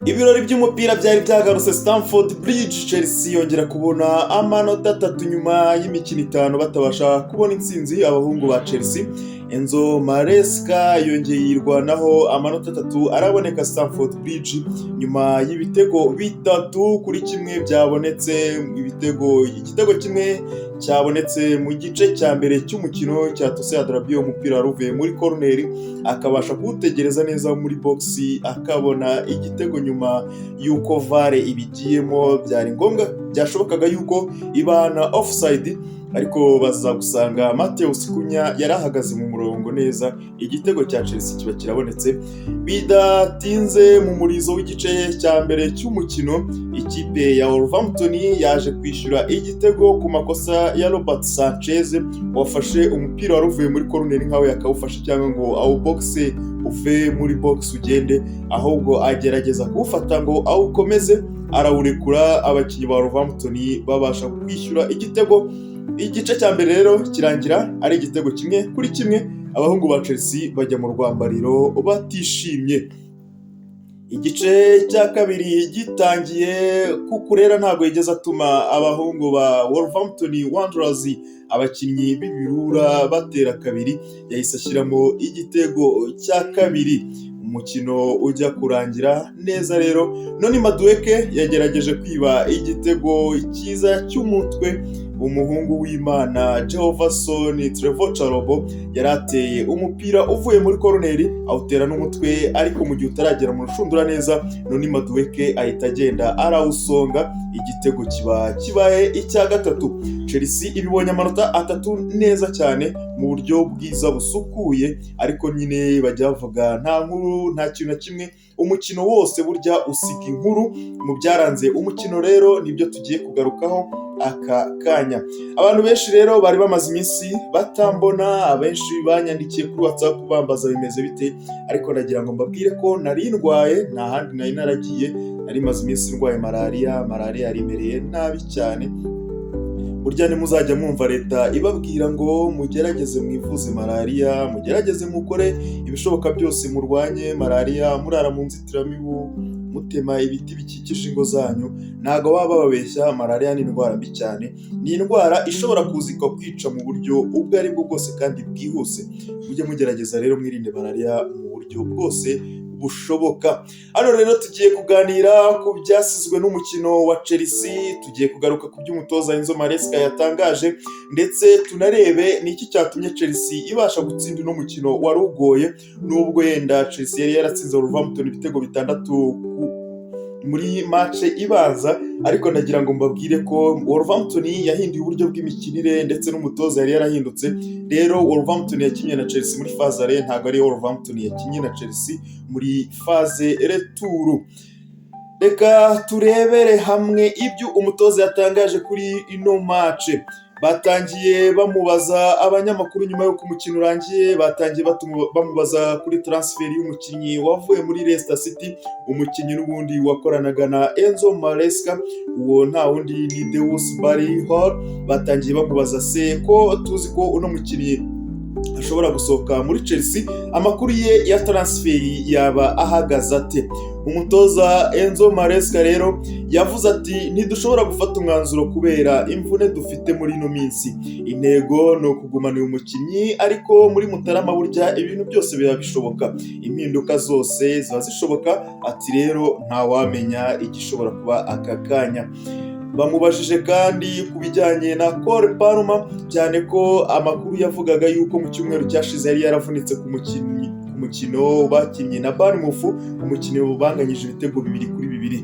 Ibirori by'umupira byari byagarutse Stamford Bridge. Chelsea yongera kubona amanota 3 nyuma y'imikino 5 batabasha kubona intsinzi. Abahungu ba Chelsea, Enzo Maresca yongeye yirwanaho, amanota 3 araboneka Stamford Bridge nyuma y'ibitego 3-1 byabonetse. Igitego kimwe cyabonetse mu gice cya mbere cy'umukino cya Tosin Adarabioyo, umupira wari uvuye muri koroneri, akabasha kuwutegereza neza muri box, akabona igitego nyuma y'uko VAR ibigiyemo. Byari ngombwa, byashobokaga yuko ibana offside, ariko baza gusanga Matheus Cunha yari ahagaze mu murongo neza, igitego cya Chelsea kiba kirabonetse. Bidatinze, mu murizo w'igice cya mbere cy'umukino, ikipe ya Wolverhampton yaje kwishyura igitego ku makosa ya Robert Sanchez, wafashe umupira wari uvuye muri koroneri nkaho yakawufashe cyangwa ngo awubogise uve muri box ugende, ahubwo agerageza kuwufata ngo awukomeze, arawurekura, abakinnyi ba Wolverhampton babasha kwishyura igitego. Igice cya mbere rero kirangira ari igitego 1-1, abahungu ba Chelsea bajya mu rwambariro batishimye. Igice cya kabiri gitangiye, Cucurella ntabwo yigeze atuma abahungu ba Wolverhampton Wanderers, abakinnyi b'ibirura, batera kabiri, yahise ashyiramo igitego cya kabiri. Umukino ujya kurangira neza rero, Noni Madueke yagerageje kwiba igitego cyiza cy'umutwe. Umuhungu w'Imana Jehovason Trevoh Chalobah yari ateye umupira uvuye muri koroneri, awutera n'umutwe, ariko mu gihe utaragera mu rushundura neza, Noni Madueke ahita agenda arawusonga, igitego kiba kibaye icya gatatu. Chelsea ibibonye amanota 3 neza cyane mu buryo bwiza busukuye, ariko nyine bajya bavuga nta nkuru, nta kintu na kimwe, umukino wose burya usiga inkuru. Mu byaranze umukino rero nibyo tugiye kugarukaho aka kanya. Abantu benshi rero bari bamaze iminsi batambona, abenshi banyandikiye kuri WhatsApp bambaza bimeze bite, ariko ndagira ngo mbabwire ko nari ndwaye, nta handi nari naragiye, nari maze iminsi ndwaye malariya. Malariya yarimereye nabi cyane. Burya nimuzajya mwumva leta ibabwira ngo mugerageze mwivuze malariya, mugerageze mukore ibishoboka byose murwanye malariya, murara mu nzitiramibu, mutema ibiti bikikije ingo zanyu, ntabwo baba bababeshya. Malariya ni indwara mbi cyane, ni indwara ishobora kuza ikakwica mu buryo ubwo ari bwo bwose kandi bwihuse. Mujye mugerageza rero mwirinde malariya mu buryo bwose bushoboka. Hano rero tugiye kuganira ku byasizwe n'umukino wa Chelsea, tugiye kugaruka ku by'umutoza Enzo Maresca yatangaje, ndetse tunarebe ni iki cyatumye Chelsea ibasha gutsinda uno mukino wari ugoye, nubwo yenda Chelsea yari yaratsinze Wolverhampton ibitego 6 muri match ibanza. Ariko ndagira ngo mbabwire ko Wolverhampton yahinduye uburyo bw'imikinire, ndetse n'umutoza yari yarahindutse. Rero Wolverhampton yakinnye na Chelsea muri phase aller ntabwo ari Wolverhampton yakinnye na Chelsea muri phase retour. Reka turebere hamwe ibyo umutoza yatangaje kuri ino match. Batangiye bamubaza abanyamakuru nyuma y'uko umukino urangiye, batangiye bamubaza kuri transfer y'umukinnyi wavuye muri Leicester City, umukinnyi n'ubundi wakoranaga na Enzo Maresca, uwo nta wundi ni Dewsbury Hall. Batangiye bamubaza: se ko tuzi ko uno mukinnyi ashobora gusohoka muri Chelsea, amakuru ye ya transfer yaba ahagaze ate? Umutoza Enzo Maresca rero yavuze ati: "Ntidushobora gufata umwanzuro kubera imvune dufite muri ino minsi. Intego ni ukugumana uyu mukinnyi, ariko muri Mutarama burya ibintu byose biba bishoboka, impinduka zose ziba zishoboka." Ati: "Rero ntawamenya igishobora kuba aka kanya." Bamubajije kandi ku bijyanye na Cole Palmer, cyane ko amakuru yavugaga yuko mu cyumweru cyashize yari yaravunitse ku mukino bakinnye na Bournemouth, umukino banganyije ibitego 2-2.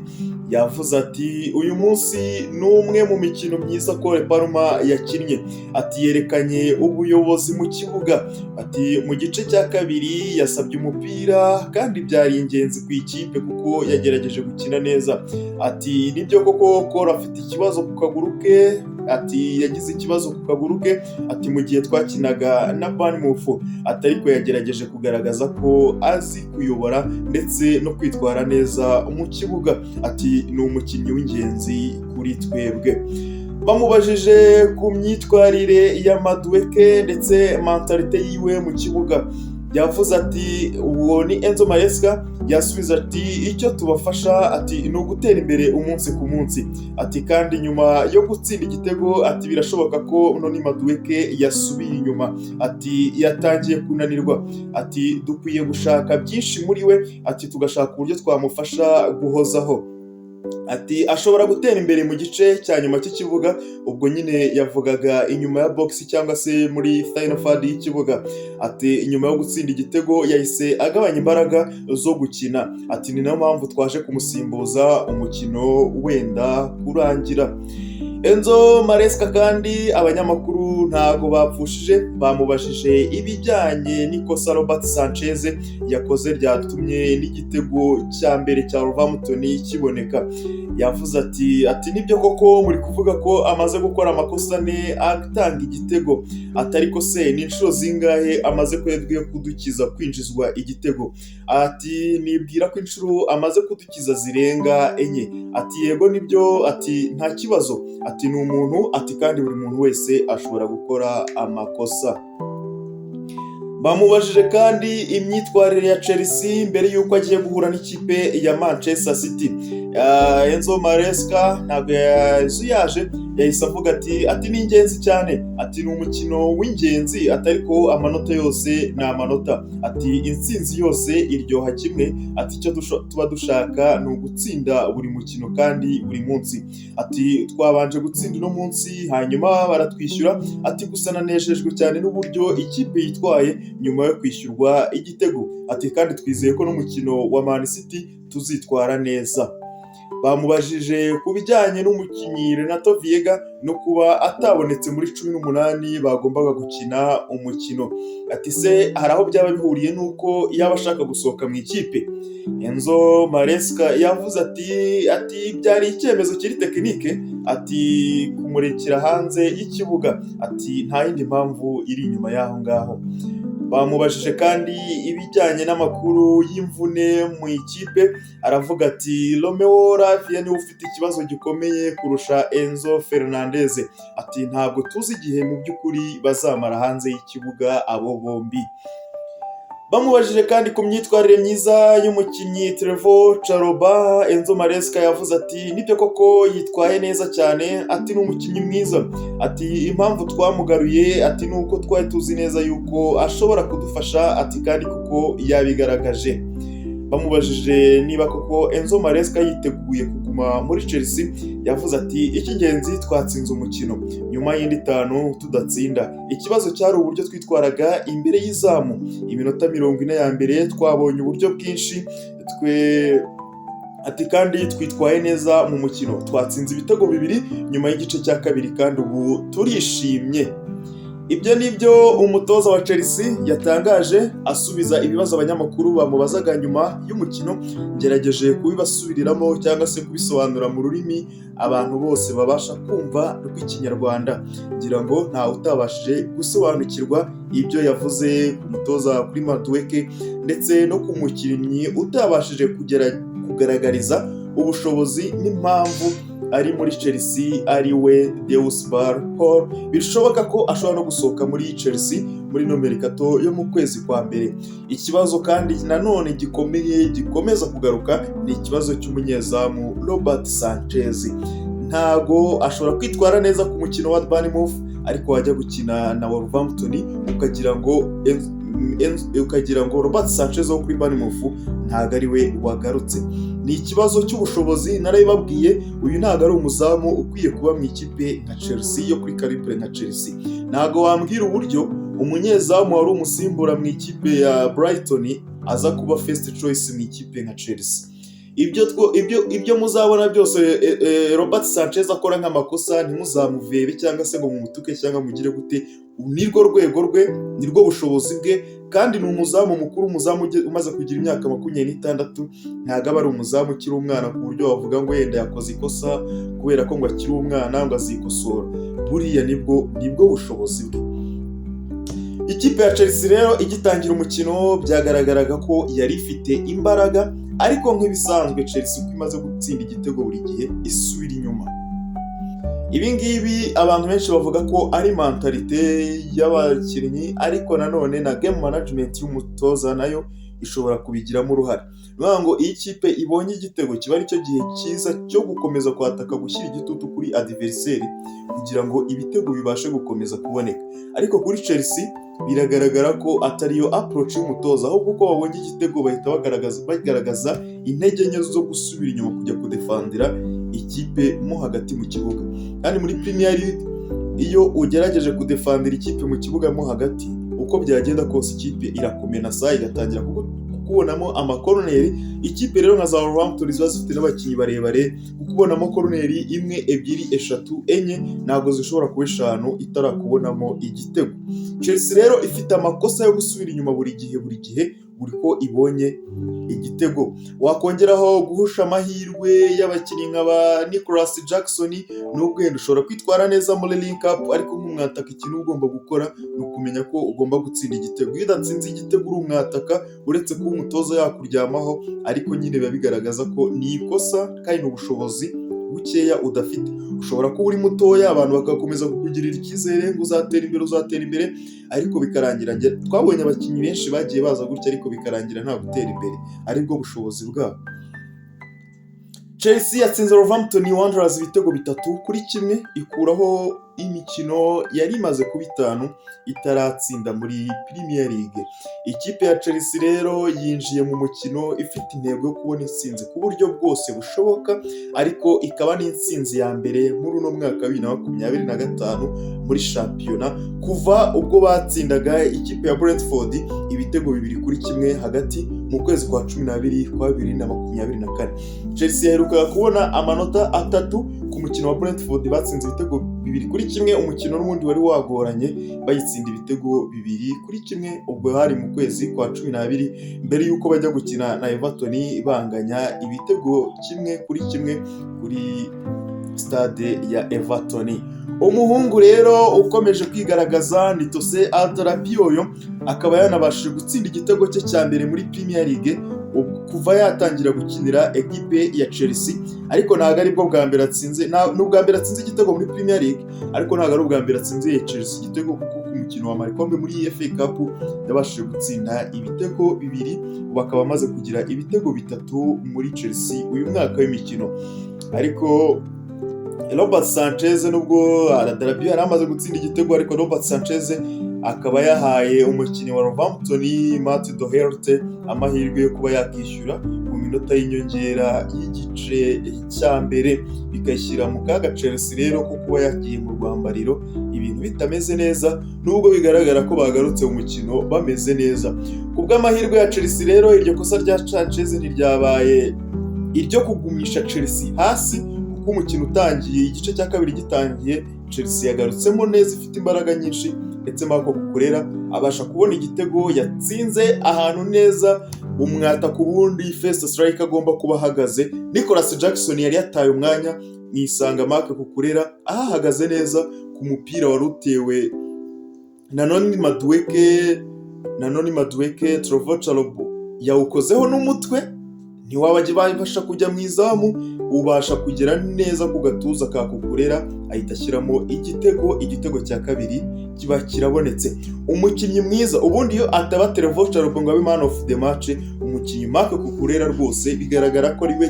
Yavuze ati: "Uyu munsi ni umwe mu mikino myiza Cole Palmer yakinnye." Ati: "Yerekanye ubuyobozi mu kibuga." Ati: "Mu gice cya kabiri yasabye umupira kandi byari ingenzi ku ikipe kuko yagerageje gukina neza." Ati: "Nibyo koko Cole afite ikibazo ku kaguru ke." Ati: "Yagize ikibazo ku kaguru ke," ati, "mu gihe twakinaga na Bournemouth." Ati: "Ariko yagerageje kugaragaza ko azi kuyobora ndetse no kwitwara neza mu kibuga." Ati: "Ni umukinnyi w'ingenzi kuri twebwe." Bamubajije ku myitwarire ya Madueke ndetse mentalité yiwe mu kibuga. Yavuze ati, uwo ni Enzo Maresca, yasubiza ati: "Icyo tubafasha," ati, "ni ugutera imbere umunsi ku munsi." Ati kandi nyuma yo gutsinda igitego, ati birashoboka ko Noni Madueke yasubiye inyuma, ati yatangiye kunanirwa, ati dukwiye gushaka byinshi muri we, ati tugashaka uburyo twamufasha guhozaho, ati ashobora gutera imbere mu gice cya nyuma cy'ikibuga. Ubwo nyine yavugaga inyuma ya box cyangwa se muri final third y'ikibuga. Ati nyuma yo gutsinda igitego yahise agabanya imbaraga zo gukina, ati ni nayo mpamvu twaje kumusimbuza umukino wenda kurangira. Enzo Maresca kandi abanyamakuru ntago bapfushije, bamubajije ibijyanye n'ikosa Robert Sanchez yakoze ryatumye n'igitego cya mbere cya Wolverhampton kiboneka. Yavuze ati nibyo koko muri kuvuga ko amaze gukora amakosa ane atanga igitego, ati ariko se ni inshuro zingahe amaze kwebwe kudukiza kwinjizwa igitego? Ati nibwira ko inshuro amaze kudukiza zirenga enye. Ati yego nibyo, ati nta kibazo, ati ni umuntu, ati kandi buri muntu wese ashobora gukora amakosa. Bamubajije kandi imyitwarire ya Chelsea mbere y'uko agiye guhura n'ikipe ya Manchester City. Enzo Maresca ntabwo yazuyaje, yahise avuga ati ni ingenzi cyane, ati ni umukino w'ingenzi, ati ariko amanota yose ni amanota, ati intsinzi yose iryoha kimwe, ati icyo tuba dushaka ni ugutsinda buri mukino kandi buri munsi, ati twabanje gutsinda uno munsi hanyuma baratwishyura, ati gusa nanejejwe cyane n'uburyo ikipe yitwaye nyuma yo kwishyurwa igitego, ati kandi twizeye ko n'umukino wa Man City tuzitwara neza. Bamubajije ku bijyanye n'umukinnyi Renato Veiga no kuba atabonetse muri 18 bagombaga gukina umukino. Ati se hari aho byaba bihuriye n'uko yaba ashaka gusohoka mu ikipe? Enzo Maresca yavuze ati byari icyemezo kiri technique, ati kumurekera hanze y'ikibuga, ati nta yindi mpamvu iri inyuma y'aho ngaho. Bamubajije kandi ibijyanye n'amakuru y'imvune mu ikipe, aravuga ati Romeo Lavia niwe ufite ikibazo gikomeye kurusha Enzo Fernandez, ati ntabwo tuzi igihe mu by'ukuri bazamara hanze y'ikibuga abo bombi. Bamubajije kandi ku myitwarire myiza y'umukinnyi Trevoh Chalobah, Enzo Maresca yavuze ati nibyo koko yitwaye neza cyane, ati ni umukinnyi mwiza, ati impamvu twamugaruye, ati ni uko twari tuzi neza yuko ashobora kudufasha, ati kandi kuko yabigaragaje. Bamubajije niba koko Enzo Maresca yiteguye kuguma muri Chelsea, yavuze ati icy'ingenzi twatsinze umukino nyuma y'indi itanu tudatsinda. Ikibazo cyari uburyo twitwaraga imbere y'izamu. Iminota 40 ya mbere twabonye uburyo bwinshi twe, ati kandi twitwaye neza mu mukino, twatsinze ibitego bibiri nyuma y'igice cya kabiri kandi ubu turishimye. Ibyo ni byo umutoza wa Chelsea yatangaje asubiza ibibazo abanyamakuru bamubazaga nyuma y'umukino. Ngerageje kubibasubiriramo cyangwa se kubisobanura mu rurimi abantu bose babasha kumva rw'Ikinyarwanda. Ngira ngo ntawe utabashije gusobanukirwa ibyo yavuze ku mutoza kuri Madueke ndetse no ku mukinnyi utabashije kugera kugaragariza ubushobozi n'impamvu ari muri Chelsea, ari we Dewsbury Hall. Bishoboka ko ashobora no gusohoka muri Chelsea muri ino mercato yo mu kwezi kwa mbere. Ikibazo kandi nanone gikomeye gikomeza kugaruka ni ikibazo cy'umunyezamu Robert Sanchez. Ntago ashobora kwitwara neza ku mukino wa Bournemouth, ariko wajya gukina na Wolverhampton ukagira ngo Robert Sanchez wo kuri Bournemouth ntago ari we wagarutse. Ni ikibazo cy'ubushobozi, narabibabwiye. Uyu ntago ari umuzamu ukwiye kuba mu ikipe nka Chelsea yo kuri calibre nka Chelsea. Ntago wambwira uburyo umunyezamu wari umusimbura mu ikipe ya Brighton aza kuba first choice mu ikipe nka Chelsea. Ibyo muzabona byose Robert Sanchez akora nk'amakosa, ntimuzamuvebe cyangwa se ngo mumutuke cyangwa mugire gute. Nirwo rwego rwe, nirwo bushobozi bwe, kandi ni umuzamu mukuru, umuzamu umaze kugira imyaka 26. Ntabwo aba ari umuzamu ukiri umwana ku buryo wavuga ngo wenda yakoze ikosa kubera ko ngo akiri umwana ngo azikosora. Buriya nibwo bushobozi bwe. Ikipe ya Chelsea rero igitangira umukino byagaragaraga ko yari ifite imbaraga, ariko nk'ibisanzwe Chelsea uko imaze gutsinda igitego buri gihe isubira inyuma. Ibi ngibi abantu benshi bavuga ko ari mentalité y'abakinnyi, ariko nanone na game management y'umutoza nayo ishobora kubigiramo uruhare. Ni ukuvuga ngo iyo ikipe ibonye igitego, kiba ari cyo gihe cyiza cyo gukomeza kwataka, gushyira igitutu kuri adversaire kugira ngo ibitego bibashe gukomeza kuboneka. Ariko kuri Chelsea biragaragara ko atariyo approach y'umutoza, ahubwo uko babonye igitego bahita bagaragaza intege nke zo gusubira inyuma kujya kudefandira ikipe mo hagati mu kibuga. Kandi muri Premier League, iyo ugerageje kudefandira ikipe mu kibuga mo hagati, uko byagenda kose ikipe irakumenasa, igatangira kukubonamo amakoroneri. Ikipe rero nka za Wolverhampton ziba zifite n'abakinnyi barebare, kukubonamo koroneri imwe, ebyiri, eshatu, enye, ntabwo zishobora kuba eshanu itarakubonamo igitego. Chelsea rero ifite amakosa yo gusubira inyuma buri gihe, buri gihe, buri ko ibonye igitego. Wakongeraho guhusha amahirwe y'abakinnyi nka ba Nicolas Jackson. Nubwo wenda ushobora kwitwara neza muri link up, ariko nk'umwataka ikintu uba ugomba gukora ni ukumenya ko ugomba gutsinda igitego. Iyo udatsinze igitego uri umwataka, uretse kuba umutoza yakuryamaho, ariko nyine biba bigaragaza ko ni ikosa kandi ni ubushobozi bukeya udafite. Ushobora kuba uri mutoya, abantu bagakomeza kukugirira icyizere ngo uzatera imbere, uzatera imbere, ariko bikarangira, twabonye abakinnyi benshi bagiye baza gutya ariko bikarangira nta gutera imbere, aribwo bushobozi bwabo. Chelsea yatsinze Wolverhampton Wanderers ibitego 3-1, ikuraho imikino yari imaze kuba itanu itaratsinda muri Premier League. Ikipe ya Chelsea rero yinjiye mu mukino ifite intego yo kubona intsinzi ku buryo bwose bushoboka, ariko ikaba n'intsinzi ya mbere muri uno mwaka wa 2025 muri shampiyona, kuva ubwo batsindaga ikipe ya Brentford ibitego 2-1 hagati mu kwezi kwa 12 kwa 2024. Chelsea yaherukaga kubona amanota atatu ku mukino wa Brentford batsinze ibitego 2-1, umukino n'ubundi wari wagoranye, bayitsinda ibitego 2-1. Ubwo hari mu kwezi kwa 12, mbere y'uko bajya gukina na Everton banganya ibitego 1-1 kuri stade ya Everton. Umuhungu rero ukomeje kwigaragaza ni Tosin Adarabioyo, akaba yanabashije gutsinda igitego cye cya mbere muri Premier League kuva yatangira gukinira ekipe ya Chelsea. Ariko ntabwo aribwo bwa mbere atsinze, ni ubwa mbere atsinze igitego muri Premier League, ariko ntabwo ari ubwa mbere atsinze Chelsea igitego, kuko ku mukino wa Malcombe muri FA Cup yabashije gutsinda ibitego bibiri, ubu akaba amaze kugira ibitego bitatu muri Chelsea uyu mwaka w'imikino. Ariko Robert Sanchez, nubwo Adarabioyo yari amaze gutsinda igitego, ariko Robert Sanchez akaba yahaye umukinnyi wa Wolverhampton Matt Doherty amahirwe yo kuba yakishyura mu minota y'inyongera y'igice cya mbere, bigashyira mu kaga Chelsea rero ko kuba yagiye mu rwambariro ibintu bitameze neza, nubwo bigaragara ko bagarutse mu mukino bameze neza. Ku bw'amahirwe ya Chelsea rero, iryo kosa rya Sanchez ntiryabaye iryo kugumisha Chelsea hasi, kuko umukino utangiye, igice cya kabiri gitangiye, Chelsea yagarutsemo neza ifite imbaraga nyinshi, ndetse Marc Cucurella abasha kubona igitego yatsinze ahantu neza umwata ku wundi first striker agomba kuba ahagaze. Nicolas Jackson yari yataye umwanya, mwisanga Marc Cucurella ahahagaze neza ku mupira wari utewe na Noni Madueke. Trevoh Chalobah yawukozeho n'umutwe, ntiwabasha kujya mu izamu, ubasha kugera neza ku gatuza ka Cucurella, ahita ashyiramo igitego. Igitego cya kabiri kiba kirabonetse. Umukinnyi mwiza, ubundi iyo ataba Trevoh Chalobah ngo abe man of the match, umukinnyi Marc Cucurella rwose bigaragara ko ari we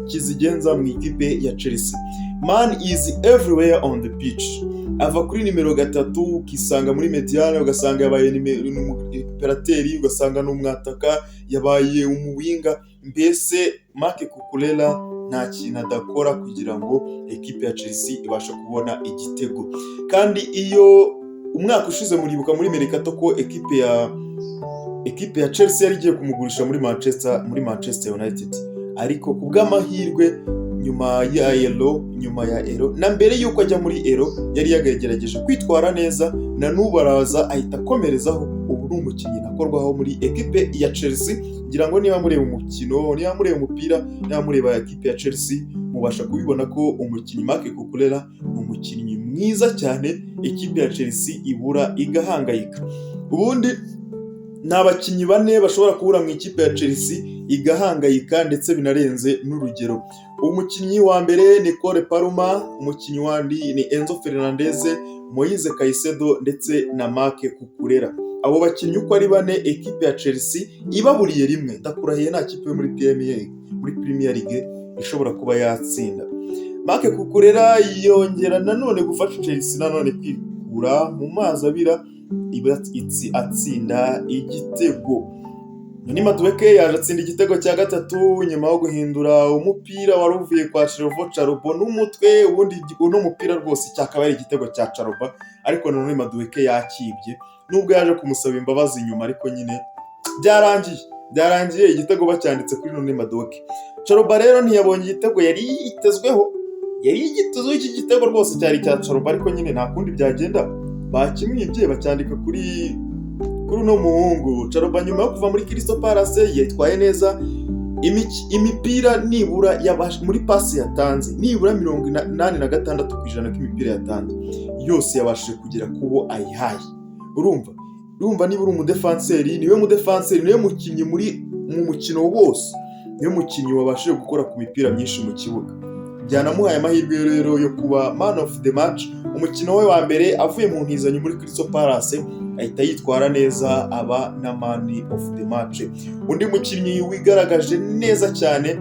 kizigenza mu ikipe ya Chelsea. Man is everywhere on the pitch. Ava kuri nimero 3 ukisanga muri médiane, ugasanga yabaye opérateur, ugasanga ni umwataka, yabaye umuwinga. Mbese Marc Cucurella nta kintu adakora kugira ngo ekipe ya Chelsea ibashe kubona igitego. Kandi iyo umwaka ushize muribuka muri mercato ko ekipe ya Chelsea yari igiye kumugurisha muri Manchester United, ariko ku bw'amahirwe nyuma ya Euro na mbere y'uko ajya muri Euro yari yagerageje kwitwara neza, na n'ubu araza ahita akomerezaho. Ubu ni umukinnyi ntakorwaho muri ekipe ya Chelsea. Ngira ngo niba mureba umukino, niba mureba umupira, niba mureba ekipe ya Chelsea, mubasha kubibona ko umukinnyi Marc Cucurella ni umukinnyi mwiza cyane, ekipe ya Chelsea ibura igahangayika. Ubundi Ni abakinnyi bane bashobora kubura mu ikipe ya Chelsea igahangayika ndetse binarenze n'urugero. Umukinnyi wa mbere ni Cole Palmer, umukinnyi wandi ni Enzo Fernandez, Moise Caicedo ndetse na Marc Cucurella. Abo bakinnyi uko ari bane, ekipe ya Chelsea ibaburiye rimwe, ndakurahiye nta kipe yo muri Premier League ishobora kuba yatsinda. Marc Cucurella yongera nanone gufasha Chelsea nanone kwikura mu mazi abira, iba atsinda igitego. Noni Madueke yaje atsinda igitego cya gatatu nyuma yo guhindura umupira wari uvuye kwa Trevoh Chalobah n'umutwe. Ubundi uno mupira rwose cyakaba ari igitego cya Chalobah, ariko Noni Madueke yakibye, nubwo yaje kumusaba imbabazi nyuma, ariko nyine byarangiye igitego bacyanditse kuri Noni Madueke. Chalobah rero ntiyabonye igitego yari yitezweho, yari yitezweho. Iki gitego rwose cyari icya Chalobah, ariko nyine nta kundi byagenda, bakimwibye bacyandika kuri uno muhungu Chalobah. Nyuma yo kuva muri Crystal Palace yitwaye neza. Imipira nibura muri pasi yatanze, nibura 86% k'imipira yatanze yose yabashije kugera kubo ayihaye. Urumva niba uri umudefanseri, niwe mudefanseri, niwe mukinnyi mu mukino wose, niwe mukinnyi wabashije gukora ku mipira myinshi mu kibuga. Byanamuhaye amahirwe rero yo kuba man of the match. Umukino we wa mbere avuye mu ntizanyo muri Crystal Palace ahita yitwara neza, aba na man of the match. Undi mukinnyi wigaragaje neza cyane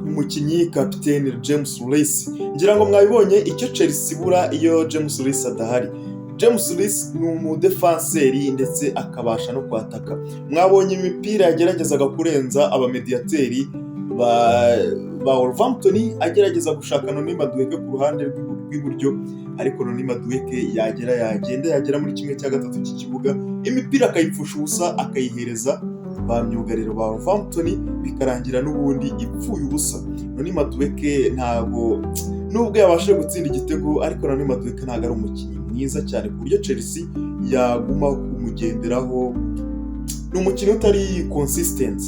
ni umukinnyi kapiteni James Reece. Ngira ngo mwabibonye icyo Chelsea ibura iyo James Reece adahari. James Reece ni umudefanseri ndetse akabasha no kwataka. Mwabonye imipira yageragezaga kurenza abamediyateri ba Wolverhampton, agerageza gushaka Noni Madueke ku ruhande rw'iburyo, ariko Noni Madueke yagera, yagenda, yagera muri 1/3 cy'ikibuga, imipira akayipfusha ubusa, akayihereza ba myugariro ba Wolverhampton, bikarangira n'ubundi ipfuye ubusa. Noni Madueke ntago, nubwo yabashije gutsinda igitego, ariko Noni Madueke ntabwo ari umukinnyi mwiza cyane ku buryo Chelsea yaguma kumugenderaho. Ni umukinnyi utari consistent,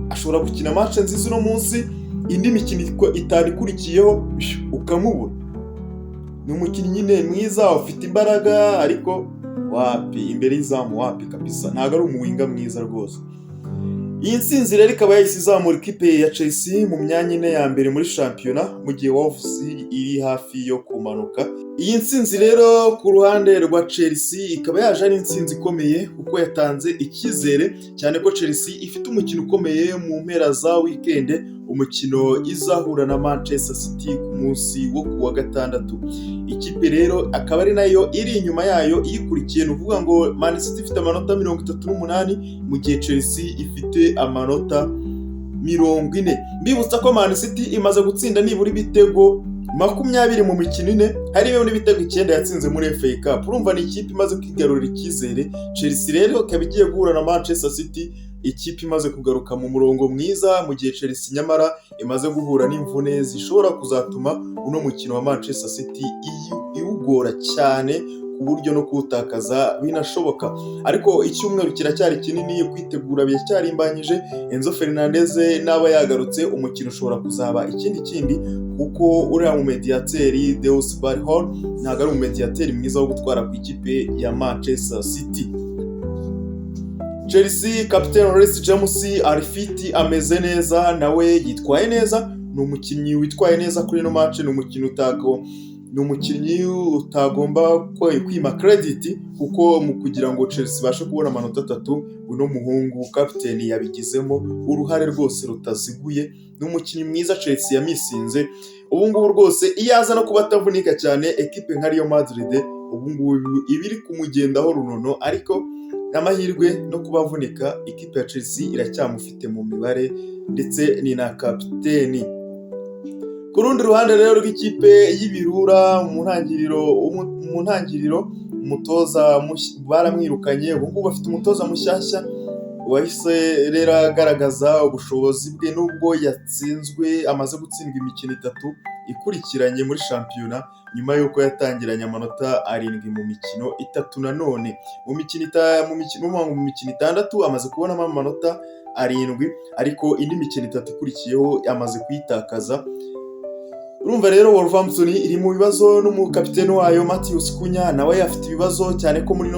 ashobora gukina match nziza uno munsi, indi mikino itanu ikurikiyeho ukamubura. Ni umukinnyi nyine mwiza ufite imbaraga, ariko wapi, imbere y'izamu wapi kabisa, ntabwo ari umuwinger mwiza rwose. Iyi nsinzi rero ikaba yahise izamura ikipe ya Chelsea mu myanya ine ya mbere muri shampiyona, mu gihe Wolves iri hafi yo kumanuka. Iyi nsinzi rero ku ruhande rwa Chelsea ikaba yaje ari intsinzi ikomeye, kuko yatanze icyizere cyane ko Chelsea ifite umukino ukomeye mu mpera za weekend, umukino izahura na Manchester City ku munsi wo ku wa gatandatu. Ikipe rero akaba ari nayo iri inyuma yayo iyikurikiye. Ni ukuvuga ngo Man City ifite amanota 38, mu gihe Chelsea ifite amanota 40. Mbibutsa ko Man City imaze gutsinda nibura ibitego 20 mu mikino ine, harimo n'ibitego 9 yatsinze muri FA Cup. Urumva ni ikipe imaze kwigarurira icyizere. Chelsea rero ikaba igiye guhura na Manchester City, ikipe imaze kugaruka mu murongo mwiza, mu gihe Chelsea nyamara imaze guhura n'imvune zishobora kuzatuma uno mukino wa Manchester City iwugora cyane, ku buryo no kuwutakaza binashoboka. Ariko icyumweru kiracyari kinini, kwitegura biracyarimbanyije. Enzo Fernandez naba yagarutse, umukino ushobora kuzaba ikindi kindi, kuko uriya mu mediateri Dewsbury Hall ntabwo ari umumediyateri mwiza wo gutwara ku ikipe ya Manchester City. Chelsea, kapiteni Reece James ari fit, ameze neza, nawe yitwaye neza. Ni umukinnyi witwaye neza kuri ino match, ni umukinnyi utagomba kwima credit, kuko mu kugira ngo Chelsea ibashe kubona amanota 3, uno muhungu kapiteni yabigizemo uruhare rwose rutaziguye. Ni umukinnyi mwiza Chelsea yamisinze. Ubu ngubu rwose iyo aza no kuba atavunika cyane, ekipe nka Real Madrid ubu ngubu iba iri kumugendaho runono, ariko amahirwe no kuba avunika, ikipe ya Chelsea iracyamufite mu mibare, ndetse ni na kapiteni. Ku rundi ruhande rero rw'ikipe y'Ibirura, mu ntangiriro umutoza baramwirukanye, ubu ngubu bafite umutoza mushyashya wahise rero agaragaza ubushobozi bwe, nubwo yatsinzwe, amaze gutsindwa imikino itatu ikurikiranye muri shampiyona, nyuma y'uko yatangiranye amanota 7 mu mikino itatu. Nanone mu mikino 6 amaze kubonamo amanota 7, ariko indi mikino itatu ikurikiyeho amaze kuyitakaza. Urumva rero Wolverhampton iri mu bibazo, n'umukapiteni wayo Matheus Cunha nawe afite ibibazo cyane, ko muri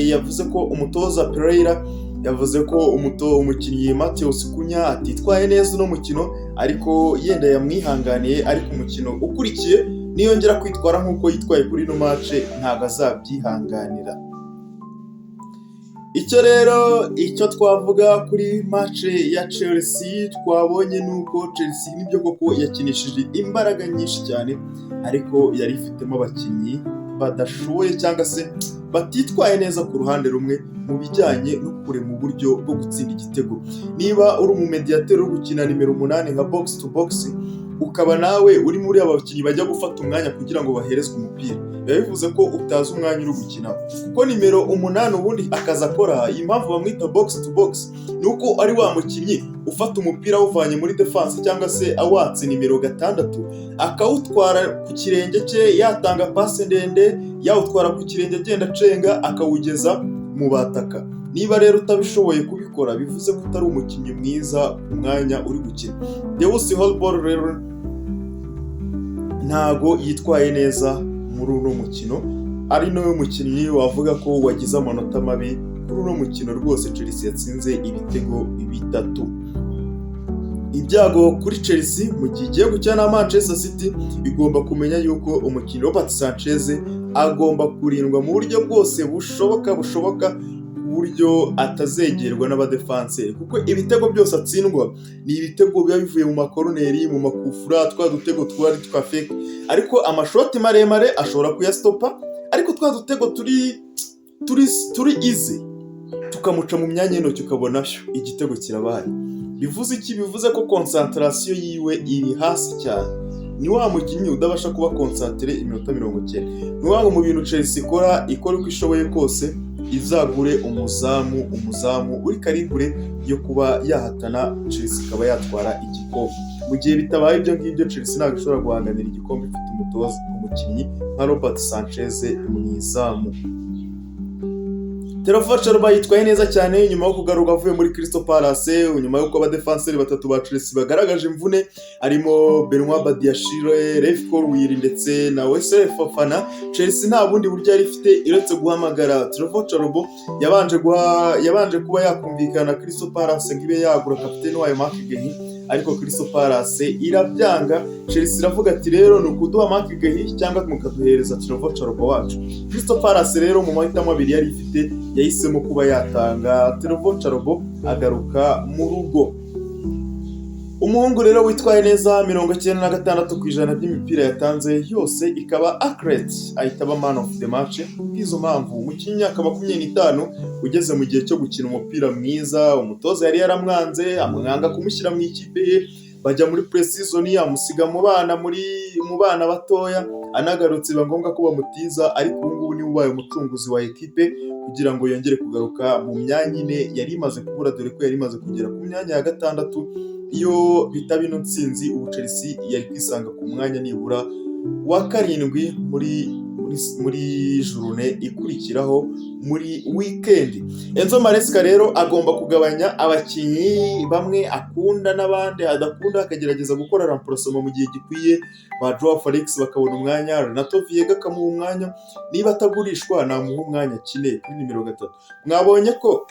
yavuze ko umutoza Pereira Yavuze ko umukinnyi Matheus Cunha atitwaye neza uno mukino, ariko yenda yamwihanganiye, ariko umukino ukurikiye niyongera kwitwara nk'uko yitwaye kuri ino match ntabwo azabyihanganira. Icyo rero icyo twavuga kuri match ya Chelsea twabonye ni uko Chelsea nibyo koko yakinishije imbaraga nyinshi cyane, ariko yari ifitemo abakinnyi badashoboye cyangwa se batitwaye neza ku ruhande rumwe mu bijyanye no kurema uburyo bwo gutsinda igitego. Niba uri umumediateri uri gukina nimero 8 nka box to box, ukaba nawe uri muri aba bakinnyi bajya gufata umwanya kugira ngo baherezwe umupira, biba bivuze ko utazi umwanya uri gukina, kuko nimero 8 ubundi akazi akora, iyi mpamvu bamwita box to box, ni uko ari wa mukinnyi ufata umupira awuvanye muri defense cyangwa se awatse nimero 6, akawutwara ku kirenge cye, yatanga pase ndende, yawutwara ku kirenge agenda acenga, akawugeza mu bataka. Niba rero utabishoboye kubikora, bivuze ko utari umukinnyi mwiza ku mwanya uri gukina. Dewsbury-Hall rero ntago yitwaye neza muri uno mukino, ari nawe mukinnyi wavuga ko wagize amanota mabi kuri uno mukino. Rwose Chelsea yatsinze ibitego bitatu. Ibyago kuri Chelsea mu gihe igiye gukina na Manchester City, igomba kumenya yuko umukinnyi Robert Sanchez agomba kurindwa mu buryo bwose bushoboka, ku buryo atazegerwa n'abadefanseri, kuko ibitego byose atsindwa ni ibitego biba bivuye mu makoroneri, mu makufura, twa dutego twari twa fake. Ariko amashoti maremare ashobora kuyastopa, ariko twa dutego turi easy tukamuca mu myanya y'intoki, ukabona igitego kirabaye. Bivuze iki? Bivuze ko concentration yiwe iri hasi cyane. Ni wa mukinnyi udabasha kuba concentré iminota 90. Ni ukuvuga ngo mu bintu Chelsea ikora uko ishoboye kose izagure umuzamu uri calibre yo kuba yahatana, Chelsea ikaba yatwara igikombe. Mu gihe bitabaye ibyo ngibyo, Chelsea ntabwo ishobora guhanganira igikombe ifite umutoza, umukinnyi nka Robert Sanchez mu izamu. Trevoh Chalobah yitwaye neza cyane nyuma yo kugaruka avuye muri Crystal Palace, nyuma y'uko abadefanseri batatu ba Chelsea bagaragaje imvune, harimo Benoit Badiashile, Levi Colwill ndetse na Wesley Fofana. Chelsea nta bundi buryo yari ifite uretse guhamagara Trevoh Chalobah. Yabanje kuba yakumvikana na Crystal Palace ngo ibe yagura kapiteni wayo Marc Guehi, ariko Crystal Palace irabyanga. Chelsea iravuga ati: "Rero ni ukuduha Marc Guehi cyangwa mukaduhereza Trevoh Chalobah wacu." Crystal Palace rero mu mahitamo abiri yari ifite yahisemo kuba yatanga Trevoh Chalobah, agaruka mu rugo. Umuhungu rero witwaye neza, 96% by'imipira yatanze yose ikaba accurate, ahita aba man of the match. Bw'izo mpamvu, umukinnyi w'imyaka 25 ugeze mu gihe cyo gukina umupira mwiza, umutoza yari yaramwanze, amwanga kumushyira mu ikipe ye, bajya muri pre-season amusiga mu bana batoya, anagarutse biba ngombwa ko bamutiza, ariko ubu ngubu niwe ubaye umucunguzi wa ekipe kugira ngo yongere kugaruka mu myanya ine yari imaze kubura, dore ko yari imaze kugera ku myanya ya gatandatu. Iyo bitaba ino ntsinzi, ubu Chelsea yari kwisanga ku mwanya nibura wa karindwi muri journée ikurikiraho muri weekend. Enzo Maresca rero agomba kugabanya abakinnyi bamwe akunda n'abandi adakunda, akagerageza gukora remplacement mu gihe gikwiye, ba Joao Felix bakabona umwanya, Renato Veiga akamuha umwanya, niba atagurishwa namuha umwanya akine kuri nimero 3. Mwabonye ko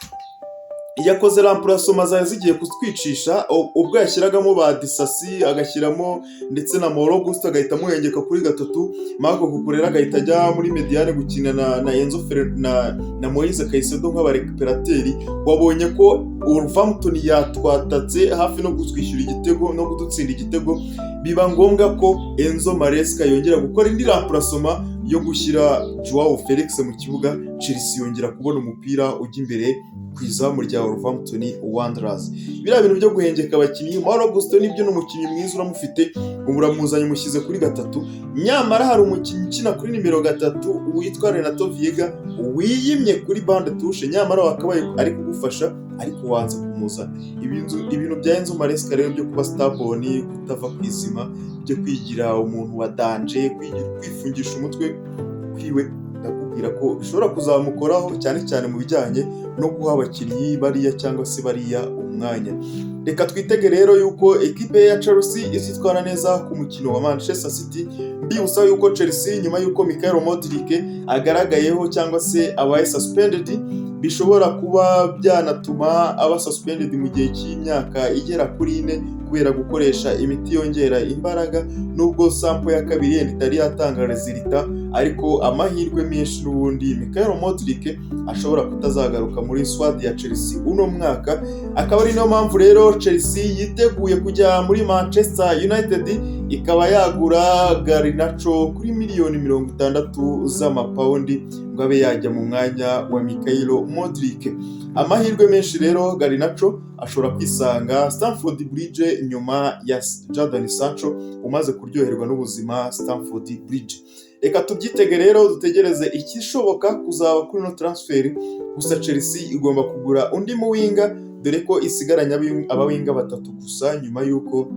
yakoze remplacement zari zigiye kutwicisha ubwo yashyiragamo ba Disasi, agashyiramo ndetse na Malo Gusto, agahita amuhengeka kuri gatatu, Marc Cucurella agahita ajya muri médiane gukina na Enzo Fer na Moise Caicedo nk'abarécupérateur. Wabonye ko Wolverhampton yatwatatse hafi no kutwishyura igitego no kudutsinda igitego, biba ngombwa ko Enzo Maresca yongera gukora indi remplacement yo gushyira Joao Felix mu kibuga, Chelsea yongera kubona umupira ujya imbere ku izamu rya Wolverhampton Wanderers. Biriya bintu byo guhengeka abakinnyi, Malo Gusto nibyo ni umukinnyi mwiza, uramufite ubu uramuzanye umushyize kuri gatatu, nyamara hari umukinnyi ukina kuri nimero 3 witwa Renato Veiga wiyimye kuri banc de touche, nyamara wakabaye ari kugufasha ariko wanze kumuzana. Ibintu bya Enzo Maresca rero byo kuba stubborn, kutava ku izima, byo kwigira umuntu wa danger, kwifungisha umutwe kwiwe, ndakubwira ko bishobora kuzamukoraho cyane cyane mu bijyanye no guha abakinnyi bariya cyangwa se bariya umwanya. Reka twitege rero yuko ekipe ya Chelsea izitwara neza ku mukino wa Manchester City. Mbibutsa yuko Chelsea nyuma yuko Mykhailo Mudryk agaragayeho cyangwa se abaye suspended, Bishobora kuba byanatuma aba suspended mu gihe cy'imyaka igera kuri 4 kubera gukoresha imiti yongera imbaraga. Nubwo sample ya kabiri yenda itari yatanga résultat, ariko amahirwe menshi n'ubundi Mykhailo Mudryk ashobora kutazagaruka muri squad ya Chelsea uno mwaka. Akaba ari niyo mpamvu rero Chelsea yiteguye kujya muri Manchester United, ikaba yagura Garnacho kuri miliyoni 60 z'amapawundi ngo abe yajya mu mwanya wa Mykhailo Mudryk. Amahirwe menshi rero Garnacho ashobora kwisanga Stamford Bridge nyuma ya Jadon Sancho umaze kuryoherwa n'ubuzima Stamford Bridge. Reka tubyitege rero, dutegereze ikishoboka kuzaba kuri ino transfer. Gusa Chelsea igomba kugura undi muwinger, dore ko isigaranye abawinger batatu gusa nyuma y'uko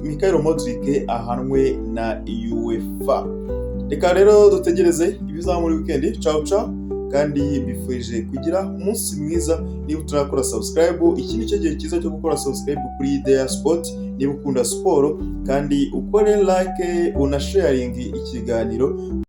Mykhailo Mudryk ahanwe na UEFA. Reka rero dutegereze ibizaba muri weekend. Ciao ciao, kandi mbifurije kugira umunsi mwiza. Niba utarakora subscribe, iki ni cyo gihe cyiza cyo gukora subscribe kuri Idea Sport niba ukunda siporo, kandi ukore like, unasharinge ikiganiro.